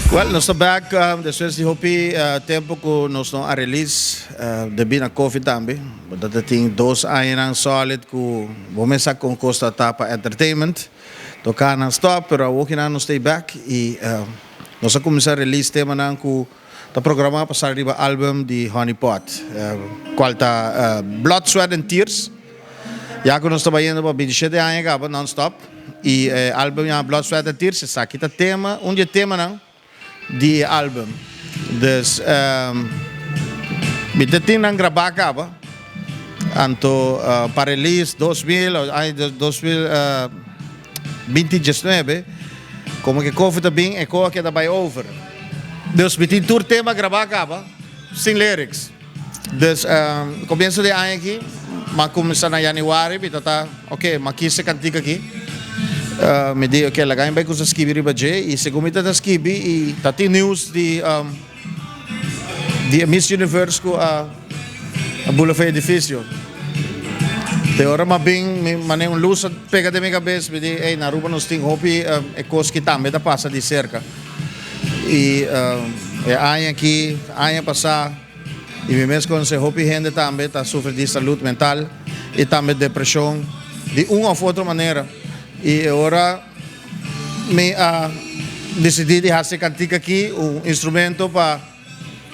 Well, nos ta back despues di hopi tempo cu nos no a release debi na Covid tambe. Bo ta tin 2 añanan solid cu bo mesa con cos ta pa entertainment. Toca nan stop, pero awor nan nos stay back y nos a cuminsa release temanan cu ta programa pa sali riba album di Honey Pot, cual ta Blood, Sweat and Tears. Ya cu nos ta bayendo pa 27 aña caba non-stop y album ya Blood, Sweat and Tears, esaki ta tema, un di temanan di album. Dus mi tin nan graba caba. Anto pa release 2000, ay 2019, como cu Covid a bin, e cos a keda bay over. Dus mi tin tur tema graba caba, sin lyrics. Dus comienso di aña aki, m'a cuminsa na januari, mi ta, ok, m'a kies e cantica aki. Mi di, ok, laga mi bay cuminsa skirbi riba dje, y segun mi ta skirbi, y ta tin news di Miss Universe cu a bula for edificio. Te ora m'a bin, mi mane un luz a pega den mi cabes, mi di, hey, na Aruba nos tin hopi e cos cu tambe ta pasa di cerca. Y e aña aki, aña pasa, y mi mes conoce hopi hende tambe ta sufri di salud mental y tambe depresion di un of otro manera. Y ora mi a dicidi di haci cantica aki, un instrumento pa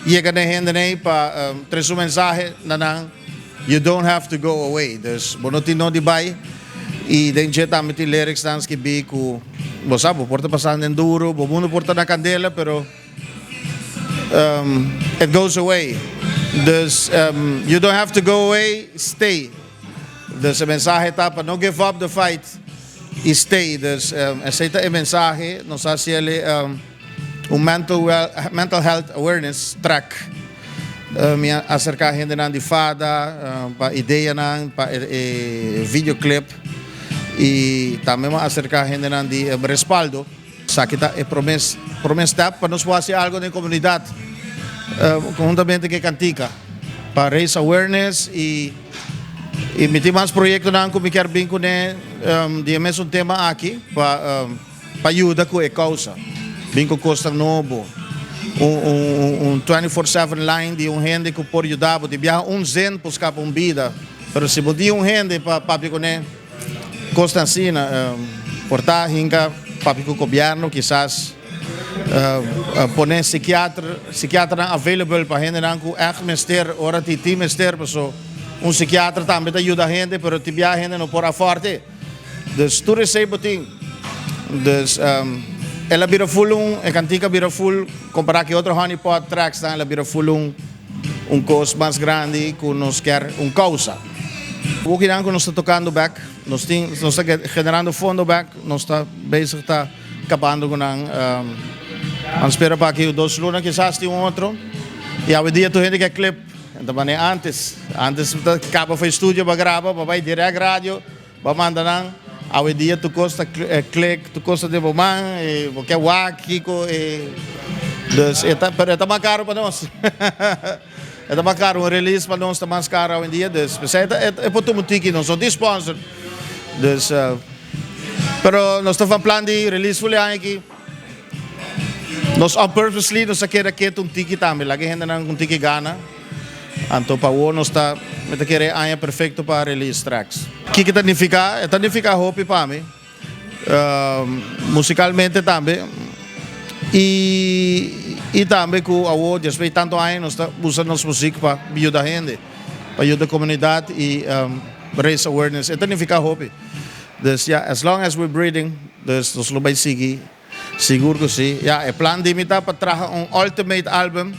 yega na hende pa trece un mensahe na nan, you don't have to go away. Dus, bo no tin nodi di bay y den dje tambe tin lyrics nan skirbi cu bo sabi, bo por ta pasando duro, bo mundo por ta na candela, pero it goes away. Dus you don't have to go away, stay. Dus e mensahe ta pa no give up the fight y stay. Dus esey ta e mensahe, nos a haci un mental health awareness track. Mi a acerca hendenan di FADA, pa ideanan, pa videoclip y tambe mi a acerca hendenan di Respaldo. Esaki ta e prome step pa nos haci algo den comunidad, conhuntamente cu cantica, pa raise awareness y mi tin mas proyectonan cu mi kier bin cu di mesun tema aki pa yuda cu e causa. Bin cu cos nobo. Un 24/7 line di un hende cu por yuda, di biaha un cent por scapa un bida. Pero si bo tin un hende pa papia cu ne, cos asina, por ta hinca papia cu gobierno, kisas pone psikiater available pa hendenan cu echt mester, ora ti ti mester, so un psikiater tambe ta yuda hende, pero tin biaha hende no por afford. Dus tur esey bo tin. Dus el a bira full un, e cantica bira full, compara cu otro Honey Pot tracks, el a bira full un cos mas grandi cu nos kier un causa. Awor cu nos ta tocando back, nos ta generando fondo back, nos ta bezig ta cabando cu nan, ban spera pa aki 2 luna kisas tin un otro. Y awe dia tur hende kier clip, anto mane antes caba for studio pa graba, pa bay direct radio, pa manda nan. Awe dia tur cos ta click, tur cos ta den bo man, y bo kier wak, kico, y dus e ta, pero e ta mas caro pa nos. E ta mas caro, un release pa nos ta mas caro awe dia, dus e por tuma un tiki, nos no tin sponsor. Dus, pero nos ta van plan di release full aña aki. Nos on purposely nos a keda keto un tiki tambe, laga hendenan un tiki gana. Anto pa nos ta, mi ta kere aña perfecto pa release tracks. Kico ta nifica? Ta nifica hopi pa mi. Musicalmente tambe. Y tambe cu awo despues di tanto aña nos ta usa nos musica pa yuda hende, pa yuda comunidad y raise awareness. E ta nifica hopi. Dus ja, as long as we're breathing, dus nos lo bay sigui. Sigur cu si. Ja, e plan di mi ta pa traha un ultimate album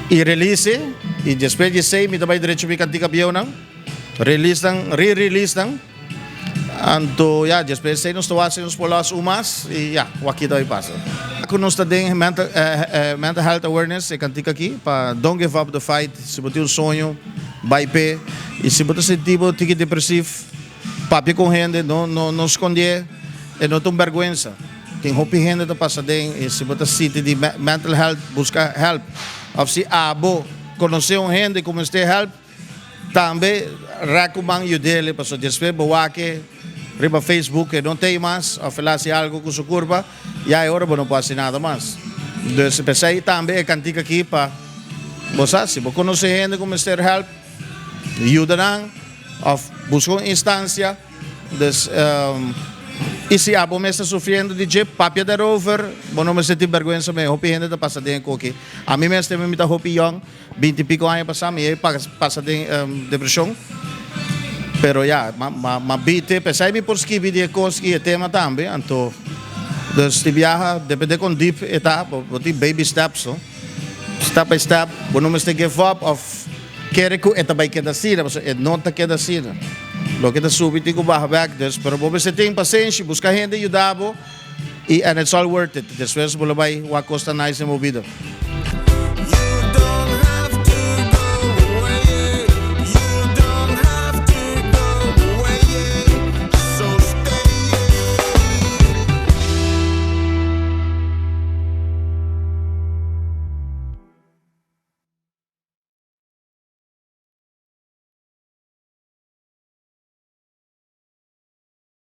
y release y despues di esey mi ta bay derecho mi cantica bieunan, release nan, re-release nan. Anto ja, despues di esey nos ta haci nos por los un mas y ja, wak ta bay pasa. Cu nos ta den mental health awareness, e cantica aki, pa don't give up the fight, si bo tin un soño, bay pe, y si bo ta sinti bo tiki depresivo, papia cu hende, no sconde, e no ta un berguensa. Tin hopi hende ta pasa den, y si bo ta sinti di mental health, busca help. Of si abo conoce un hende cu mester help, tambe recommend yud'e, paso despues bo wak. Riba Facebook e no tin mas, of el a hasi algo ku su kurpa, ya e ora bo no por hasi nada mas. Dus p'esei tambe e kantika aki pa bo sa, si bo konosé hende ku mester help, yuda nan of buska un instansia. Dus i si abo mes ta sufriendo di dje, papia daarover, bo no mester tin bèrgwensa mee. Hopi hende ta pasa den e koki. Ami mes tambe mi ta hopi yòn, binti i piko aña pasá mi a pasa den depreshon. Pero ya, m'a bite, p'esei mi por skibi di e kos i e tema tambe. Anto, dus di biaha, depende kon diep e ta, bo tin baby steps, no? Step by step, bo no mester give up of kere ku e ta bai keda asina, pasobra e no ta keda asina. Loke ta subi tin ku baha bek, dus, pero bo mester tin pasenshi, buska hende yuda bo i and it's all worth it. Despues bo lo bai wak kos ta nice den bo bida.